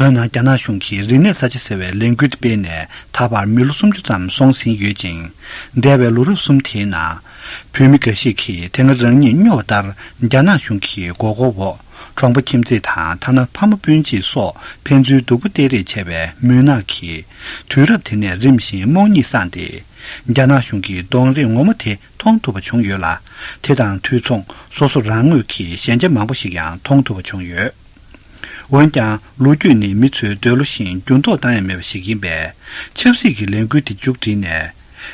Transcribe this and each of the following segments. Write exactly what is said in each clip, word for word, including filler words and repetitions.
བོད་ནང་རྒྱ་ནག་གཞུང་གིས་རིག་གནས་གསར་བརྗེ་ཟེར་བའི་ལས་འགུལ་དེ་སྤེལ་ནས་ད་བར་མི་ལོ་སུམ་ཅུ་ཙམ་སོང་ཟིན་ཡོད་ཅིང་། འདས་པའི་ལོ་རབས་གསུམ་དེའི་ནང་། བོད་མི་འགའ་ཞིག་གིས་དེ་སྔ་རང་ཉིད་སྨྱོ་བ་ལྟར་རྒྱ་ནག་གཞུང་གི་མགོ་སྐོར་འོག་གྲོང་པ་ཁྱིམ་མཚེས་དང་ཐ་ན་ཕ་མ་སྤུན་མཆེད་སོགས་ཕན་ཚུན་སྡུག་པོ་སྟེར་རེས་བྱས་པའི་མུན་ནག་གིས་དུས་རབས་དེ་ནས་རིམ་བཞིན་རྨོངས་གཉིད་སངས་ཏེ། རྒྱ་ནག་གཞུང་གི་གདོང་རིས་ངོ་མ་དེ་མཐོང་ཐུབ་པ་བྱུང་ཡོད་ལ། དེ་དང་དུས་མཚུངས་སོ་སོ་རང་ངོས་ཀྱི་ཞན་ཆ་མང་པོ་ཞིག་ཡང་མཐོང་ཐུབ་པ་བྱུང་ཡོད། འོན་ཀྱང་ལོ་རྒྱུས་ནི་མི་ཚོའི་འདོད་བློ་བཞིན་འགྱུར་ལྡོག་བཏང་ཡ་མེད་པ་ཞིག་ཡིན་པས། ཆབ་སྲིད་ཀྱི་ལས་འགུལ་དེ་མཇུག་བསྒྲིལ་ནས།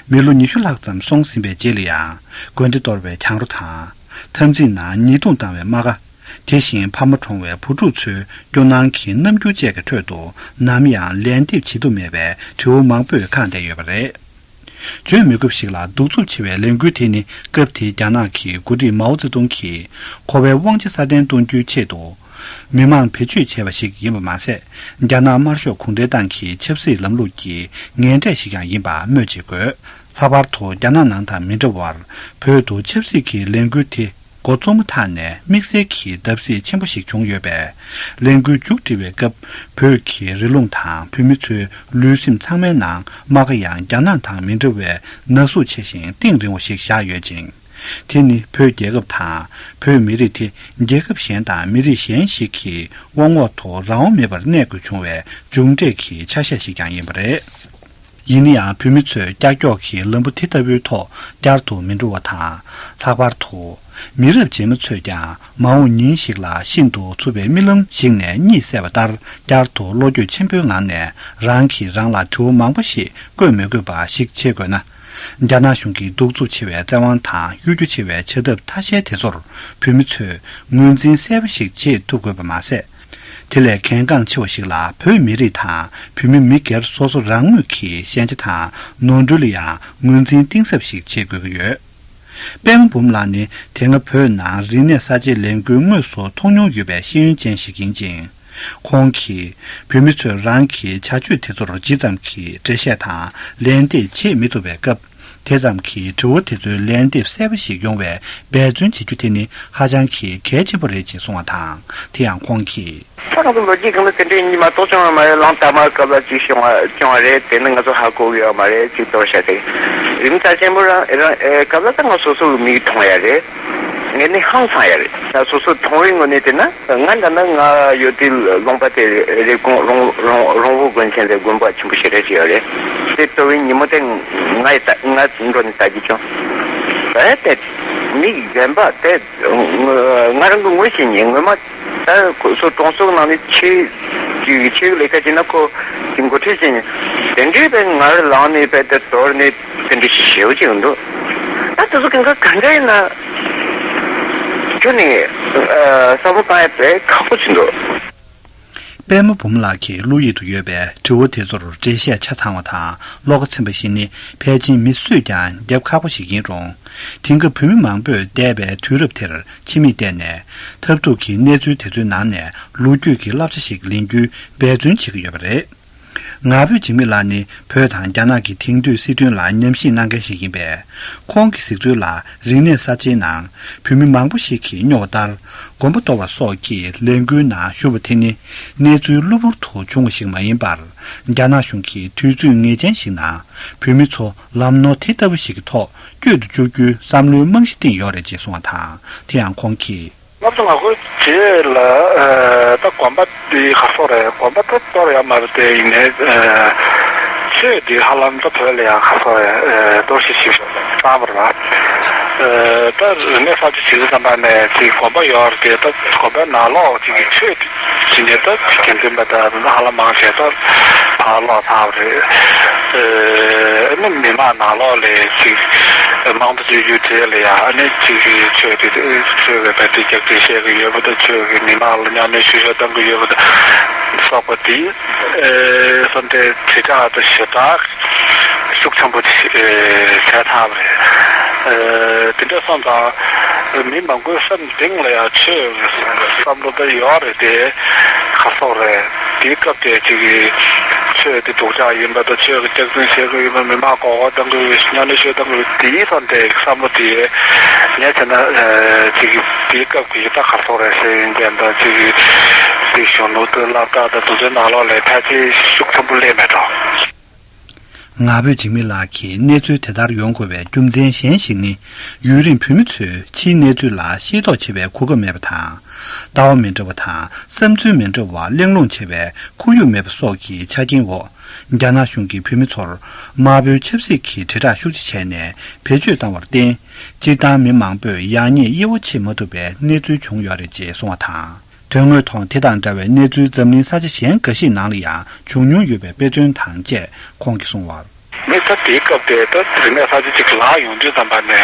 མི་ལོ་ཉི་ཤུ་ལྷག་ཙམ་སོང་ཟིན་པའི་རྗེས་ལ་ཡང་དགོན་སྡེ་གཏོར་བའི་གྱང་རོ་དང་། འཐབ་འཛིང་ནང་ཉེས་རྡུང་བཏང་བའི་རྨ་ཁ། དེ་བཞིན་ཕ་མ་གྲོངས་བའི་བུ་ཕྲུག་ཚོའི་སྐྱོ་སྣང་གི་རྣམ་འགྱུར་བཅས་ཀྱི་ཁྲོད་དུ་ནམ་ཡང་ལན་འདེབས་བྱེད་ཐུབ་མེད་པའི་དྲི་བ་མང་པོས་ཁེངས་བསྡད་ཡོད་པ་རེད། བརྗོད་མི་དགོས་པ་ཞིག་ལ་གདུག་རྩུབ་ཆེ་བའི་ལས་འགུལ་དེ་ནི་སྐབས་དེའི་རྒྱ་ནག་གི་འགོ་ཁྲིད་མའོ་ཙེ་ཏུང་གིས་ཁོ་པའི་དབང་ཆ་སྲ་བརྟན་གཏོང་རྒྱུའི་ཆེད་དུ། མི་མང་བེད་སྤྱོད་བྱས་པ་ཞིག་ཡིན་པ་མ་ཟད། རྒྱ་ནག་དམར་ཤོག་གུང་ཁྲན་ཏང་གི་ཆབ་སྲིད་ལམ་ལུགས་ཀྱི་ངན་འབྲས་ཤིག་ཀྱང་ཡིན་པ་སྨོས་ཅི་དགོས། ལྷག་པར་དུ་རྒྱ་ནག་ནང་དང་མི་འདྲ་བར་བོད་དུ་ཆབ་སྲིད་ཀྱི་ལས་འགུལ་དེ་འགོ་རྩོམ་མ་ཐག་ནས་དམིགས་བསལ་གྱི་བརྡབ་གསིག་ཆེན་པོ་ཞིག་བྱུང་ཡོད་པས། ལས་འགུལ་མཇུག་སྒྲིལ་བའི་སྐབས་བོད་ཀྱི་རི་ཀླུང་དང་བོད་མི་ཚོའི་ལུས་སེམས་ཚང་མའི་ནང་རྨ་ཁ་ཡང་རྒྱ་ནག་དང་མི་འདྲ་བའི་ན་ཟུག་ཆེ་ཞིང་གཏིང་རིང་བོ་ཞིག་བཞག་ཡོད་ཅིང་། དེ་ནི་བོད་རྒྱལ་ཁབ་དང་བོད་མི་རིགས་དེ་རྒྱལ་ཁབ་གཞན་དང་མི་རིགས་གཞན་ཞིག་གི་དབང་འོག་ཏུ་རང་དབང་མེད་པར་གནས་དགོས་བྱུང་བའི་མཇུག་འབྲས་ཀྱི་ཆ་ཤས་ཤིག་ཀྱང་ཡིན་པ་རེད། ཡིན་ན་ཡང་བོད་མི་ཚོས་ཀྱག་ཀྱོག་གི་ལམ་བུ་དེ་ལྟ་བུའི་ཐོག་བསྐྱར་དུ་མི་འགྲོ་བ་དང་། ལྷག་པར་དུ་མི་རབས་རྗེས་མ་ཚོས་ཀྱང་མ་འོངས་ཉིན་ཞིག་ལ་ཤིན་ཏུ་འཚུབ་པའི་རྨི་ལམ་ཞིག་ནས་གཉིད་སད་པ་ལྟར་བསྐྱར་དུ་བློ་འགྱོད་ཆེན་པོའི་ངང་ནས་རང་གིས་རང་ལ་དྲི་བ་མང་པོ་ཞིག་བཀོད་མི་དགོས་པ་ཞིག་བྱེད་དགོས་ན། རྒྱ་ནག་གཞུང་གི་གདུག་རྩུབ་ཆེ་བའི་བཙན་དབང་དང་གཡོ་སྒྱུ་ཆེ་བའི་བྱ་ཐབས་ཐ་ཤལ་དེ་ཚོར་བོད་མི་ཚོས་ངོས་འཛིན་གསལ་པོ་ཞིག་བྱེད་ཐུབ་དགོས་པ་མ་ཟད། དེ་ལས་གལ་འགངས་ཆེ་བ་ཞིག་ལ་བོད་མི་རིགས་དང་བོད་མི་མི་སྒེར་སོ་སོ་རང་ངོས་ཀྱི་ཞན་ཆ་དང་ནོར་འཁྲུལ་ལ་ཡང་ངོས་འཛིན་གཏིང་ཟབ་ཞིག་བྱེད་དགོས་ཀྱི་ཡོད། པད་མ་འབུམ་ལགས་ནི་དེ་སྔ་བོད་ནང་རིག་གནས་གསར་བརྗེའི་ལས་འགུལ་དངོས་སུ་མཐོང་མྱོང་ཡོད་པའི་ཤེས་ཡོན་ཅན་ཞིག་ཡིན་ཅིང་། ཁོང་གིས་བོད་མི་ཚོས་རང་གི་བྱ་སྤྱོད་དེ་ཚོར་ཇི་ཙམ་གྱིས་འགྲེལ་བཤད་དང་ལན་འདེབས་བྱེད་མི་ཐུབ་པའི་སྐབས། དེ་ཙམ་གྱིས་དྲི་བ་དེ་ཚོའི་ལན་འདེབས་གསལ་པོ་ཞིག་ཡོང་བའི་འབད་བརྩོན་བྱེད་རྒྱུ་དེ་ནི་ཧ་ཅང་གི་གལ་ཆེན་པོ་རེད་ཅེས་གསུངས་པ་དང་། དེ་ཡང་ཁོང་གིས། ད་ང་ཚོ་ལོ་རྒྱུས་སྒང་ལ་དེ་འདྲའི་ཉི་མ་རྟོགས་བྱུང་བ་མ་རེད། གླང་དར་མ་སྐབས་ལ་ཅིག་བྱུང་བ་བྱུང་བ་རེད། དེ་ནི་ང་ཚོ་ཧ་གོ་གི་ཡོད་མ་རེད། ཅིག་གཏོར་བཤད་དེ་རིམ་རྩ་ཆེན་པོ་རང་རང་ཨེ་སྐབས་ལ་ད་ང་སོ་སོ་གི་མིག་མཐོང་ཡ་རེད། ངས་ནི་ཧང་སང་ཡ་རེད། ད་སོ་སོ་མཐོང་བའི་ངོས་ནས་བལྟས་ན་ང་འདྲ་ན་ང་ཡོད་དུས་ལུང་པ་དེ་རེབ་གོང་རོང་རོང་རོང་བོ་དགོན་ཆེན་ལ་དགོན་པ་ཆེན་པོ་ཞེ་དྲག་ཅིག་ཡོད་རེད། དེ་གཏོར་བའི་ཉིན་མོ་དེ་ང་ཡི་ད་ང་འགྲོ་ནས་ལྟ་རྒྱུ་བྱུང་། ད་དེ་མིག་གཞན་པ་དེ། ང་རང་གི་ངོས་ཤེས་ཉིན་ངོ་མ་ད་ཁོ་ཚོ་གྲོང་གསེབ་ནང་ནས་ཆེ་གི་ཆེ་གི་ལས་ཀ་བྱས་ན་ཁོ་གི་འགོ་ཁྲིད་བྱས་ཉིན་དེ་འདྲའི་དཔེ་ངར་ལངས་ནས་དཔེ་དེ་དོར་ནས་དེ་འདྲའི་ཞེའུ་ཅིག་འདུག་ད་དེ་ཚོ་གང་ག་ག་འདྲ་ཡིན་ན་ཁྱོད་ནས་བསམ་བློ་བཏང་ཡ་དཔེ་ཁག་པོ་ཅིག་འདུག་པད་མ་འབུམ་ལགས་ཀྱི་བློ་ཡིད་དུ་ཡོད་པའི་དྲི་བ་དེ་ཚོར་འགྲེལ་བཤད་ཆ་ཚང་བ་དང་བློ་ཁ་ཚིམ་པ་ཞིག་ནི་ཕལ་ཆེར་མི་སུས་ཀྱང་རྒྱབ་ཁག་པོ་ཞིག་ཡིན་རུང་། དེང་སྐབས་བོད་མི་མང་པོས་འདས་པའི་དུས་རབས་དེར་ཕྱི་མིག་བལྟས་ནས་འཐབ་འཁྲུག་གི་གནས་ཚུལ་དེ་ཚོའི་ནང་ནས་ལོ་རྒྱུས་ཀྱི་བསླབ་བྱ་ཞིག་ལེན་རྒྱུའི་འབད་བརྩོན་བྱེད་ཀྱི་ཡོད་པ་རེད། ང་ཕོད་འཇིགས་མེད་ལགས་ནི་བོད་དང་རྒྱ་ནག་གི་དེང་དུས་སྲིད་དོན་ལ་ཉམས་ཞིབ་གནང་མཁན་ཞིག་ཡིན་པས། ཁོང་གིས་གཟིགས་ཚུལ་ལ་རིག་གནས་གསར་བརྗེའི་ནང་བོད་མི་མང་པོ་ཞིག་གིས་སྨྱོ་བ་ལྟར་དགོན་པ་གཏོར་བ་སོགས་ཀྱི་ལས་འགུལ་ནང་ཞུགས་པ་དེ་ནི་གནས་ཚུལ་གློ་བུར་དུ་བྱུང་བ་ཞིག་མ་ཡིན་པར། རྒྱ་ནག་གཞུང་གིས་དུས་ཚོད་ངེས་ཅན་ཞིག་ནང་བོད་མི་ཚོ་ལམ་ནོར་དེ་ལྟ་བུ་ཞིག་གི་ཐོག་བསྐྱོད་དུ་བཅུག་རྒྱུའི་བསམ་བློའི་རྨང་གཞི་བཏིང་ཡོད་རེད་ཅེས་གསུངས་པ་དང་། དེ་ཡང་ཁོང་གིས། སློབ་གསོ་ང་ཁོའི་རྗེས་ལ་ད་དགོན་པ་འདི་ག་སོག་རེད། དགོན་པ་ད་གཏོར་ཡོད་མ་རེད་དེ། ཡིན་ནའི་ཆོས་འདི་ཧ་ལམ་ད་བོད་ལ་ཡང་ག་སོག་རེད། གཏོར་བཤིག་ཞིག་བཏང་བ་རེད་བ། ད་རིག་གནས་གསར་བརྗེ་བྱེད་དུས་ཙམ་པ་ནས་ཅིག་དགོན་པ་ཡོད་རེད་དེ། ད་དགོན་པའི་ནང་ལོགས་ཅིག་གི་ཆོས་ཅིག་ནས་ད་དགེ་འདུན་པ་ད་ཧ་ལམ་མང་ཆེ་ད་ཕར་ལོག་ཚར་བ་རེད། ཨ་ནི་མི་མང་ནང་ལོགས་ལ་ཅིག་དམངས་གཙོ་བཅོས་བསྒྱུར་དེ་ལ་ཡང་ཨ་ནི་ཅིག་གི་ཆོས་དེ་ཆོས་ཀྱི་བེད་སྤྱོད་རྒྱག་རེས་བྱེད་ཀྱི་ཡོད་པ་དང་། ཆོས་ཀྱི་མི་མང་ལ་གཉའ་གནོན་བཤུ་གཞོག་གཏོང་གི་ཡོད་པ་དང་སོགས་པ་དེ་སོ་འདྲའི་དྲིལ་བསྒྲགས་དང་ཞེ་དྲག་ཤུགས་ཆེན་པོ་བྱས་ཚར་བ་རེད། དེ་འདྲ་སོང་ཙང་མི་མང་པོའི་སེམས་གཏིང་ལ་ཡང་ཆོས་ཀྱི་བསམ་བློ་ད་ཡོད་རེད་དེ། ག་སོག་རེད། དེའི་སྐབས་དེ་ཅིག་གི་ཆོས་དེ་སྡུག་ཅག་ཡིན་པ་དང་། ཆོས་ཀྱི་སྐྱག་རྫུན་བཤད་ཀྱི་ཡོད་པ། མི་མང་མགོ་སྐོར་གཏོང་གི་ཡོད། གཉའ་གནོན་བཤུ་གཏོང་གི་ཡོད། དེའི་སོ་འདྲའི་བསམ་བློ་དེ་ ངས་བྱས་ན་ཅིག་དེའི་སྐབས་ཀྱི་ད་ག་སོག་རེད་ཟེར་ཡིན་ཀྱང་ད་ཅིག་ཅིག་གཞོན་ནུ་དེ་སློབ་གྲྭ་དང་དེ་ཚོའི་ནང་ལོགས་ལ་ཕལ་ཆེར་ཤུགས་ཆེན་པོ་སླེབས་མེད་འགྲོ། ང་ཕོད་འཇིགས་མེད་ལགས་ཀྱིས་གནས་ཚུལ་དེ་ལྟར་ཡོང་དགོས་པའི་རྒྱུ་མཚན་གཞན་ཞིག་ནི། ཡུན་རིང་བོད་མི་ཚོས་ཕྱིའི་གནས་ཚུལ་ལ་ཤེས་རྟོགས་བྱེད་པའི་གོ་སྐབས་མེད་པ་དང་། ལྟ་བ་མི་འདྲ་བ་དང་བསམ་ཚུལ་མི་འདྲ་བ་གླེང་སློང་བྱེད་པའི་ཁོར་ཡུག་མེད་པ་སོགས་ཀྱི་ཆ་རྐྱེན་འོག་རྒྱ་ནག་གཞུང་གིས་བོད་མི་ཚོར་དམར་པོའི་ཆབ་སྲིད་ཀྱི་དྲིལ་བསྒྲགས་ཤུགས་ཆེ་བྱས་ནས་བེད་སྤྱོད་བཏང་བར་བརྟེན། སྤྱིར་བཏང་མི་མང་པོས་ཡག་ཉེས་དབྱེ་བ་ཕྱེ་མ་ཐུབ་པའི་གནས་ཚུལ་བྱུང་ཡོད་རེད་ཅེས་གསུངས་པ་དང་། དོན་དངོས་ཐོག་དེ་དང་འདྲ་བའི་གནས་ཚུལ་འཛམ་གླིང་ས་ཆ་གཞན་འགའ་ཞིག་ནང་ལ་ཡང་བྱུང་མྱོང་ཡོད་པའི་དཔེ་མཚོན་དང་བཅས་ཁོང་གིས་གསུངས་པར། མི་ད་དེའི་སྐབས་དེ་ད་རིག་གནས་གསར་བརྗེ་ཅིག་ལངས་ཡོང་དུས་ཙམ་པ་ནས་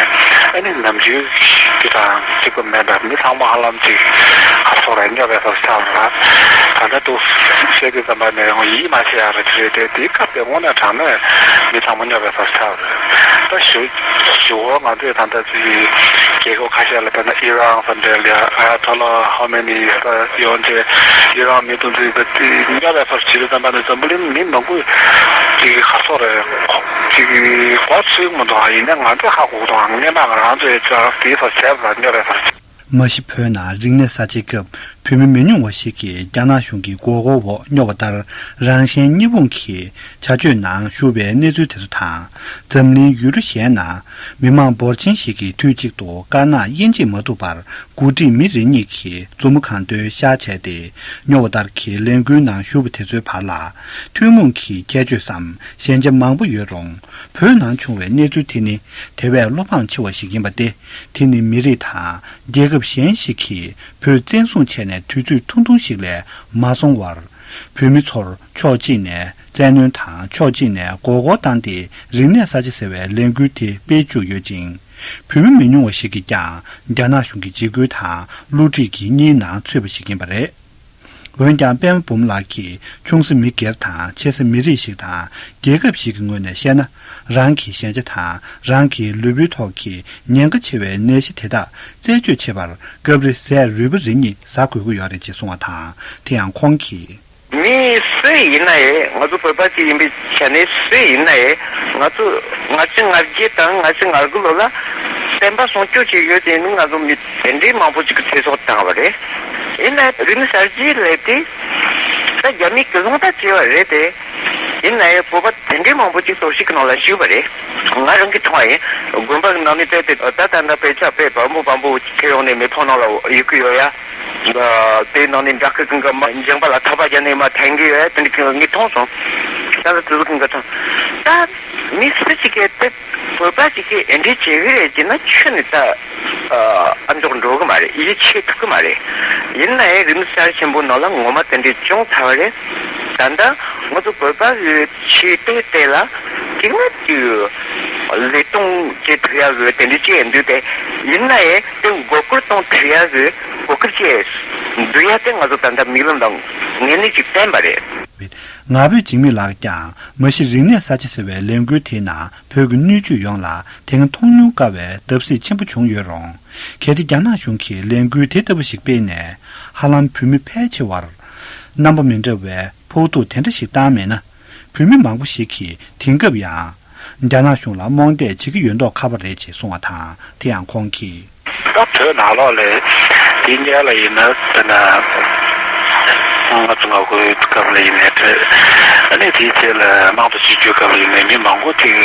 ཨ་ནི་ནམ་རྒྱུན་དེ་དང་གཅིག་པ་མེད་པར་མི་ཚང་མ་ཧ་ལམ་ཅིག་ཧ་སོ་རེ་སྙོབ་པའི་བཟོ་ཆགས་རེད། ད་ལྟ་འདུག་བཤད་དུས་ཙམ་པ་ནས་ཡིད་མ་ཆེས་ཡག་རེད་དེ་རེད་དེ་དེའི་སྐབས་དེ་དངོས་གནས་དྲང་གནས་མི་ཚང་མ་སྙོབ་པའི་བཟོ་ཆགས་རེད། ད་ཞུ་ཞུ་བ་ང་ཚོས་ད་ལྟ་ཅིག་རྒྱལ་ཁབ་ཁ་ཤས་ལ་དཔེར་ན་ཨི་རན་ས་འདྲ་ལ་ཨ་ཡ་ཐོ་ལ་ཧོ་མེ་ནི་ཡོང་རྗེས་ཨི་རན་མི་དུང་ཙི་ད་སྙོབ་པའི་བཟོ་བྱེད་དུས་ཙམ་པ་ནས་འཛམ་བུ་གླིང་མི་མང་པོས་ཅིག་ཧ་སོ་རེད། ཅིག་གོ་ཚོད་མི་འདུག་ཨ་ཡིན་ན་ང་ཚོས་ཧ་གོ་འདུག་ཨ་ངས་མ་ང་རང་ཚོས་ཅག་དེའི་ཐོག་བྱས་པ་སྙོབ་པའི་བཟོ་བྱེད། མ་གཞི་བོད་ནང་རིག་གནས་གསར་བརྗེའི་སྐབས་བོད་མི་མི་ཉུང་བ་ཞིག་གིས་རྒྱ་ནག་གཞུང་གི་མགོ་སྐོར་འོག་སྙོབ་པ་ལྟར་རང་གཞན་གཉིས་སྤུངས་ཀྱི་བྱ་སྤྱོད་ནང་ཞུགས་པའི་གནས་ཚུལ་དེ་ཚོ་དང་། འཛམ་གླིང་ཡུལ་གྲུ་གཞན་ནང་མི་མང་འབོར་ཆེན་ཞིག་གིས་དུས་གཅིག་ཏུ་དཀར་ནག་དབྱེ་འབྱེད་མ་ཐུབ་པར་འགོ་ཁྲིད་མི་རེ་གཉིས་ཀྱིས་མཛུབ་མོ་གང་འདོད་བཞག་བྱས་ཏེ་སྙོབ་པ་ལྟར་གྱི་ལས་འགུལ་ནང་ཞུགས་པ་དེ་ཚོའི་བར་ལ་ཐུན་མོང་གི་ཁྱད་ཆོས་སམ་ཞན་ཆ་མང་པོ་ཡོད་རུང་། བོད་ནང་བྱུང་བའི་གནས་ཚུལ་དེ་ནི་དེ་བས་བློ་ཕངས་ཆེ་བ་ཞིག་ཡིན་པ་སྟེ། དེ་ནི་མི་རིགས་དང་རྒྱལ་ཁབ་གཞན་ཞིག་གིས་བོད་བཙན་བཟུང་བྱས་ནས་དུས་ཚོད་ཐུང་ཐུང་ཞིག་ལས་མ་སོང་བར། བོད་མི་ཚོར་ཕྱོགས་གཅིག་ནས་བཙན་གནོན་དང་ཕྱོགས་གཅིག་ནས་མགོ་སྐོར་བཏང་སྟེ་རིག་གནས་གསར་བརྗེ་ཟེར་བའི་ལས་འགུལ་དེ་སྤེལ་བཅུག་ཡོད་ཅིང་། བོད་མི་མི་ཉུང་བ་ཞིག་གིས་ཀྱང་རྒྱ་ནག་གཞུང་གི་འཇིགས་སྐུལ་དང་བསླུ་བྲིད་ཀྱི་གཉིས་ནང་ཚུད་པ་ཞིག་ཡིན་པ་རེད། འོན་ཀྱང་པད་མ་འབུམ་ལགས་ཀྱིས་ཆུང་ས་མི་སྒེར་དང་ཆེ་ས་མི་རིགས་ཤིག་དང་རྒྱལ་ཁབ་ཞིག་གི་ངོས་ནས་བཤད་ན། རང་གི་ཞན་ཆ་དང་རང་གི་ལུས་པོའི་ཐོག་གི་ཉེན་ཁ་ཆེ་བའི་ནད་གཞི་དེ་དག་རྩད་གཅོད་བྱེད་པར་སྐབས་རེ་ཟས་རུལ་པ་རེ་གཉིས་ཟ་དགོས་ཀྱི་ཡོད་རེད་ཅེས་གསུངས་པ་དང་། དེ་ཡང་ཁོང་གིས། མི་སུ་ཡིན་ན་ཡང་ང་ཚོ་བོད་པ་ཅིག་ཡིན་པའི་ཆ་ནས་སུ་ཡིན་ན་ཡང་ང་ཚོ་ལྔ་བཅུ་ང་བརྒྱད་དང་ལྔ་བཅུ་ང་དགུ་ལོ་ལ་བསྟན་པ་སྲུང་སྐྱོབ་བྱེད་ཡོད་དེ་ནི་ང་ཚོ་མི་དེ་འདྲའི་མང་པོ་ཅིག་གི་ཚེ་སྲོག་བཏང་བ་རེད། ཡིན་ན་རིག་གནས་གསར་བརྗེའི་ལས་དེ་ད་རྒྱ་མི་གི་ལུང་ད་བྱས་པ་རེད་དེ། ཡིན་ན་ཡང་བོད་པ་དེ་འདྲའི་མང་པོ་ཅིག་གཏོར་བཤིག་གི་ནང་ལ་ཞུགས་པ་རེད། ང་རང་གི་མཐོང་བ་ཡིན། དགོན་པ་གི་ནང་ནས་བལྟས་ཏེ་ད་ད་ལྟ་དཔེ་ཆ་དཔེ་བམ་པོ་བམ་པོ་ཁྱེར་ཡོང་ནས་མི་ཕོ་ནང་ལ་ཡོད་ཀྱི་ཡོད་ཡ། དེའི་ནང་ནས་འདྲ་སྐུ་ཀུན་གྱི་མ་འཇིང་པ་ལ་ཐག་པ་བརྒྱབ་ནས་མ་འཐེན་གྱི་ཡོད་དེ་འདྲ་ངས་མཐོང་སོང་། ད་ལ་དེ་ཚོ་ཀུན་གྱི་མཐོང་། ད་མི་སུ་ཞིག་གིས་དེ་བོད་པ་ཞིག་གིས་ཨེ་འདྲ་བྱེད་གི་རེད་ཅེ་ན་ཁྱོན་ནས་ད་ཨ་མཆོག་འགྲོ་གི་མ་རེད། ཡིད་ཆེས་ཐུབ་གི་མ་རེད། ཡིན་ན་ཡང་རིག་གནས་གསར་ཆེན་པོ་ནང་ལ་ངོ་མ་དེ་འདྲ་བྱུང་ཚར་བ་རེད། ད་ལྟ་ང་ཚོ་བོད་པ་གི་ཆོས་དེ་དེ་ལ་གཅིག་ན་གཅིག་ལས་གཏོང་བྱེད་ཐུབ་ཡ་གི་དེ་འདྲ་ཅིག་ཡིན་དུས་དེ་ཡིན་ན་ཡང་དེ་མགོ་སྐོར་གཏོང་ཐུབ་ཡ་གི་གོ་སྐབས་ཅིག་འདུག་ཡ་དེ་ང་ཚོ་ད་ལྟ་མིག་ལམ་དང་ངེས་གནས་ཅིག་བསྟན་པ་རེད། ང་ཕོད་འཇིགས་མེད་ལགས་ཀྱང་མ་གཞི་རིག་གནས་གསར་བརྗེ་ཟེར་བའི་ལས་འགུལ་དེའི་ནང་བོད་ཀྱི་སྣོད་བཅུད་ཡོངས་ལ་དེ་སྔ་མཐོང་མྱོང་དཀའ་བའི་བརྡབ་གསིག་ཆེན་པོ་བྱུང་ཡོད་རུང་། གལ་ཏེ་རྒྱ་ནག་གཞུང་གིས་ལས་འགུལ་དེ་ལྟ་བུ་ཞིག་སྤེལ་ནས་ཧ་ལམ་བོད་མི་ཕལ་ཆེ་བར་རྣམ་པ་མི་འདྲ་བའི་ཕོག་ཐུག་དེ་འདྲ་ཞིག་བཏང་མེད་ན། བོད་མི་མང་པོ་ཞིག་གིས་དེང་སྐབས་ཡང་རྒྱ་ནག་གཞུང་ལ་རྨོངས་དད་བྱེད་ཀྱི་ཡོད་མདོག་ཁ་པོ་རེད་ཅེས་གསུངས་པ་དང་། དེ་ཡང་ཁོང་གིས། ད་བོད་ནང་ལོགས་ལ་དེ་སྔོན་ལ་ཡིན་ན་དཔེར་ན་ལྔ་བཅུ་ང་དགུའི་སྐབས་ལ་ཡིན་ནའི་འདྲ། ཨ་ནི་དེའི་རྗེས་ལ་དམངས་གཙོ་བཅོས་བསྒྱུར་སྐབས་ལ་ཡིན་ནའི་མི་མང་པོ་ཅིག་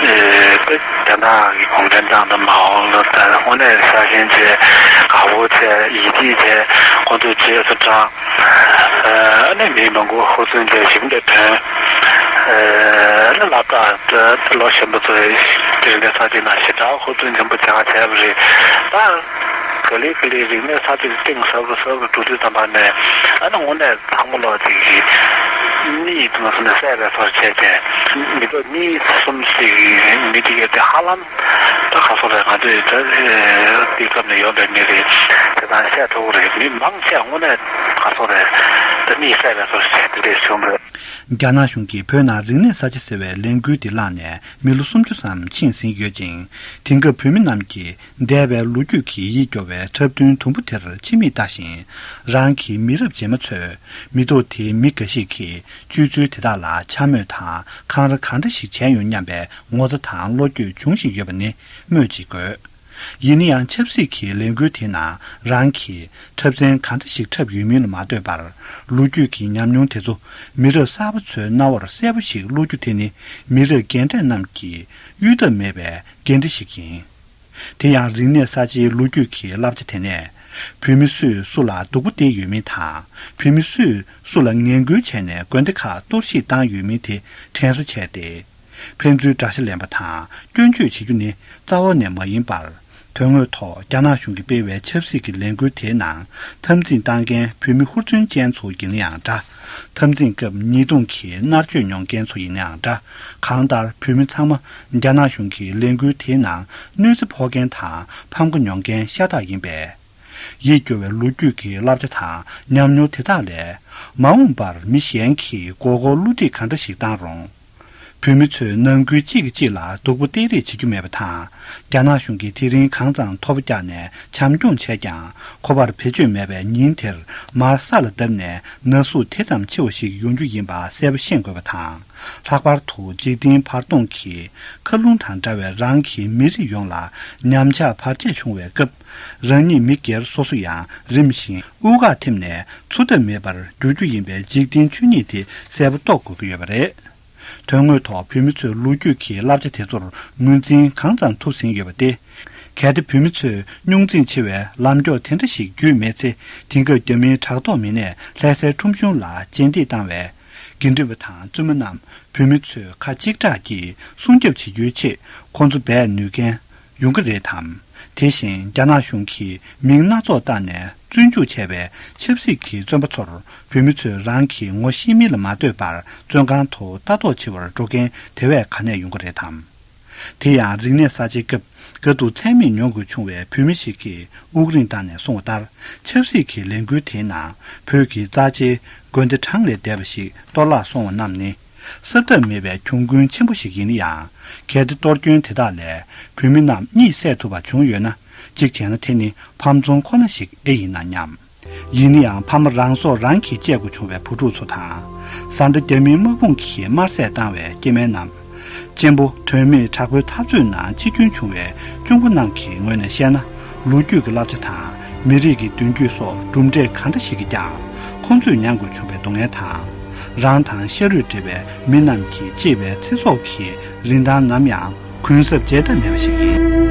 ཨེ་དཔེ་རྒྱ་ནག་གི་གུང་ཁྲན་ཏང་དང་མའོ་ལ་ད་དངོས་གནས་ས་ཞེན་བྱས་དགའ་པོ་བྱས་ཡིད་ཆེས་བྱས་ཁོང་ཚོས་བྱས་སུ་དྲངས། ཨ་ནི་མི་མང་པོ་ཧུར་བརྩོན་བྱས་ཞིབ་འདེད་ཐོན། ཨ་ནི་སློབ་གྲྭ་ལོ་ཆེན་པོ་ཚོས་དེ་རིང་གནས་ཚང་ཅིག་ནང་ཞེ་དྲག་ཧུར་བརྩོན་ཆེན་པོ་བྱ་བྱས་པ་རེད། ད་ག་ལེ་ག་ལེ་རིག་གནས་ས་ཚིགས་གཏིང་ཟབ་རུ་ཟབ་རུ་འགྲོ་དུས་ཙམ་པ་ནས་ཨ་ནི་དངོས་གནས་ཚང་མ་ལོག་ཅིག་གི་གནས་དུ་ང་ཚོ་ནས་གསལ་བའི་ཚོར་བྱས་ཏེ་མི་ཐོག་གཉིས་གསུམ་ཞིག་གི་མི་དེ་གས་དེ་ཧ་ལམ། ད་ག་སོགས་རེད། ང་ཚོས་ད་དེའི་སྐབས་ནས་ཡོང་པའི་མི་རེད། དེ་དང་བཤད་ཐུབ་ཀྱི་རེད། མི་མང་ཆེ་དངོས་གནས་ག་སོགས་རེད། ད་མིས་བསད་པའི་སོགས་བྱས་དེ་འདྲས་བྱུང་རེད། རྒྱ་ནག་གཞུང་གིས་བོད་ནང་རིག་གནས་གསར་བརྗེ་ཟེར་བའི་ལས་འགུལ་འདི་བསླངས་ནས་མི་ལོ་སུམ་ཅུ་ཙམ་ཕྱིན་ཟིན་ཡོད་ཅིང་། དེང་སྐབས་བོད་མི་རྣམས་ཀྱིས་འདས་པའི་ལོ་རྒྱུས་ཀྱི་ཡིད་སྐྱོ་བའི་འཁྲབ་སྟོན་དུམ་བུ་དེར་ཕྱི་མིག་ལྟ་བཞིན། རང་གི་མི་རབས་རྗེས་མ་ཚོས་མི་ཐོག་དེའི་མི་འགའ་ཞིག་གིས་སྤྱོད་ཚུལ་དེ་དག་ལ་འཕྱ་སྨོད་དང་འཁང་ར་གང་འདྲ་ཞིག་བྱས་ཡོང་སྙམ་པའི་ངོ་ཚ་དང་བློ་འགྱོད་འབྱུང་བཞིན་ཡོད་པ་ནི་སྨོས་ཅི་དགོས། ཡིན་ན་ཡང་ཆབ་སྲིད་ཀྱི་ལས་འགུལ་དེའི་ནང་རང་གིས་འཁྲབ་ཚན་གང་འདྲ་ཞིག་འཁྲབ་ཡོད་མིན་ལ་མ་ལྟོས་པར། ལོ་རྒྱུས་ཀྱི་ཉམས་མྱོང་དེ་ཚོ་མི་རབས་གསར་པ་ཚོའི་རྣ་བར་གསལ་པོ་ཞིག་བློ་རྒྱུ་དེ་ནི་མི་རབས་རྒན་གྲས་རྣམས་ཀྱི་གཡོལ་ཐབས་མེད་པའི་འགན་འཁྲི་ཞིག་ཡིན། དེ་ཡང་རིག་གནས་གསར་བརྗེའི་ལོ་རྒྱུས་ཀྱི་བསླབ་བྱ་དེ་ནས། བོད་མི་སུས་སུ་ལ་སྡུག་པོ་སྟེར་ཡོད་མིན་དང་། བོད་མི་སུས་སུ་ལ་ངན་སྐུལ་བྱས་ནས་དགོན་སྡེ་ཁག་གཏོར་བཤིག་བཏང་ཡོད་མིན་དེ་དྲན་གསོ་བྱས་ཏེ། ཕན་ཚུན་དགྲ་ཤ་ལེན་པ་དང་སྐྱོན་བརྗོད་བྱེད་རྒྱུ་ནི་རྩ་བ་ནས་མ་ཡིན་པར། དོན་དངོས་ཐོག་རྒྱ་ནག་གཞུང་གིས་སྤེལ་བའི་ཆབ་སྲིད་ཀྱི་ལས་འགུལ་དེའི་ནང་འཐབ་འཛིང་བཏང་མཁན་བོད་མི་ཧུར་བརྩོན་ཅན་ཚོ་ཡིན་ན་ཡང་འདྲ། འཐབ་འཛིང་སྐབས་ཉེས་རྡུང་གིས་མནར་གཅོད་མྱོང་མཁན་ཚོ་ཡིན་ན་ཡང་འདྲ། གང་ལྟར་བོད་མི་ཚང་མ་རྒྱ་ནག་གཞུང་གི་ལས་འགུལ་དེའི་ནང་གནོད་འཚེ་ཕོག་མཁན་དང་ཕམ་ཁ་མྱོང་མཁན་ཤ་སྟག་ཡིན་པས། ཡིད་སྐྱོ་བའི་ལོ་རྒྱུས་ཀྱི་བསླབ་བྱ་དང་ཉམས་མྱོང་དེ་དག་ལས། མ་འོངས་པར་མི་གཞན་གྱིས་མགོ་སྐོར་བསླུ་བྲིད་གང་འདྲ་ཞིག་བཏང་རུང་། བོད་མི་ཚོས་ནང་ཁུལ་གཅིག་གིས་གཅིག་ལ་སྡུག་པོ་སྟེར་རེས་བྱེད་རྒྱུ་མེད་པ་དང་། རྒྱ་ནག་གཞུང་གིས་དེ་རིང་གང་ཙམ་ཐོ་པ་བཀྱགས་ནས་བྱམས་སྐྱོང་བྱས་ཀྱང་། ཁོ་པར་བེད་སྤྱོད་མེད་པའི་ཉིན་དེར་མར་ས་ལ་བརྡབས་ནས་ན་ཟུག་དེ་ཙམ་ཆེ་བ་ཞིག་ཡོང་རྒྱུ་ཡིན་པ་གསལ་པོ་ཤེས་དགོས་པ་དང་། ལྷག་པར་དུ་འཇིག་རྟེན་བར་སྟོང་གི་མཁའ་རླུང་དང་འདྲ་བའི་རང་གི་མི་རིགས་ཡོངས་ལ་ཉམས་ཆག་བར་ཆད་བྱུང་བའི་སྐབས། རང་ཉིད་མི་སྒེར་སོ་སོ་ཡང་རིམ་བཞིན་དབུགས་འགག་ཐེབས་ནས་འཚོ་ཐབས་མེད་པར་འགྱུར་རྒྱུ་ཡིན་པའི་འཇིག་རྟེན་ཆོས་ཉིད་དེ་གསལ་པོ་རྟོགས་དགོས་ཀྱི་ཡོད་པ་རེད། དོན་དངོས་ཐོག་བོད་མི་ཚོས་ལོ་རྒྱུས་ཀྱི་བསླབ་བྱ་དེ་ཚོར་ངོས་འཛིན་གང་ཙམ་ཐུབ་ཟིན་ཡོད་པ་སྟེ། གལ་ཏེ་བོད་མི་ཚོས་རྙོག་འཛིང་ཆེ་བའི་ལམ་མགྱོགས་དེ་འདྲ་ཞིག་བརྒྱུད་མེད་ཚེ། དེང་སྐབས་རྒྱ་མིའི་དྲག་ཐོག་མི་སྣས་ལྷ་སའི་ཁྲོམ་གཞུང་ལ་རྗེས་འདེད་བཏང་བའི་དགེ་འདུན་པ་དང་བཙུན་མ་རྣམས་བོད་མི་ཚོས་ཁ་གཅིག་གྲགས་ཀྱིས་སྲུང་སྐྱོབ་བྱེད་རྒྱུའི་ཆེད་ཁོང་ཚོ་སྦས་ནུས་མཁན་ཡོང་གི་རེད་དམ། དེ་བཞིན་རྒྱ་ནག་གཞུང་གིས་མིང་སྣ་ཚོགས་བཏགས་ནས་བཙོན་འཇུག་བྱས་པའི་ཆབ་སྲིད་ཀྱི་བཙོན་པ་ཚོར་བོད་མི་ཚོས་རང་གི་ངོ་ཤེས་མིན་ལ་མ་ལྟོས་པར་བཙོན་ཁང་དུ་ལྟ་རྟོག་བྱེད་པར་འགྲོ་མཁན་དེ་བས་ག་ནས་ཡོང་གི་རེད་དམ། དེ་ཡང་རིག་གནས་གསར་བརྗེའི་སྐབས་དགའ་སྡུག་ཚད་མེད་མྱོང་དགོས་བྱུང་བའི་བོད་མི་ཞིག་གིས་དབུགས་རིང་བཏང་ནས་གསུངས་པ་ལྟར། ཆབ་སྲིད་ཀྱི་ལས་འགུལ་དེའི་ནང་བོད་ཀྱི་རྩ་ཆེའི་དགོན་སྡེ་གྲངས་ལས་འདས་པ་ཞིག་གཏོར་བརླག་སོང་བ་རྣམས་ནི། གསབ་ཐབས་མེད་པའི་གྱོང་གུན་ཆེན་པོ་ཞིག་ཡིན་ན་ཡང་། གལ་ཏེ་གཏོར་སྐྱོན་དེ་དག་ལས་བོད་མི་རྣམས་གཉིད་སད་ཐུབ་པ་བྱུང་ཡོད་ན། གཅིག་བྱས་ན་དེ་ནི་ཕམ་ཚོང་ཁོ་ན་ཞིག་ཨེ་ཡིན་ན་སྙམ། ཡིན་ན་ཡང་ཕ་མ་རང་སྲོག་རང་གིས་བཅད་དགོས་བྱུང་བའི་བུ་ཕྲུག་ཚོ་དང་། བཟའ་ཟླ་རྒྱ་མིའི་དམག་དཔུང་གིས་དམར་བསད་བཏང་བའི་སྐྱེ་དམན་རྣམས། གཅེན་པོ་དོན་མེད་དྲག་པོའི་འཐབ་རྩོད་ནང་འཆི་སྐྱོན་བྱུང་བའི་གཅུང་པོ་རྣམས་ཀྱི་ངོས་ནས་བཤད་ན། ལོ་རྒྱུས་ཀྱི་བསླབ་བྱ་དང་མི་རིགས་ཀྱི་མདུན་སྐྱོད་སོགས་གྲུབ་འབྲས་གང་འདྲ་ཞིག་གིས་ཀྱང་ཁོང་ཚོས་མྱང་དགོས་བྱུང་བའི་སྡུག་བསྔལ་དང་། རང་དང་ཤ་རུས་འབྲེལ་བའི་མི་རྣམས་ཀྱིས་གཅེས་པའི་ཚེ་སྲོག་གི་རིན་ཐང་ནམ་ཡང་གུན་གསབ་བྱེད་ཐབས་མེད་པ་ཞིག་ཡིན།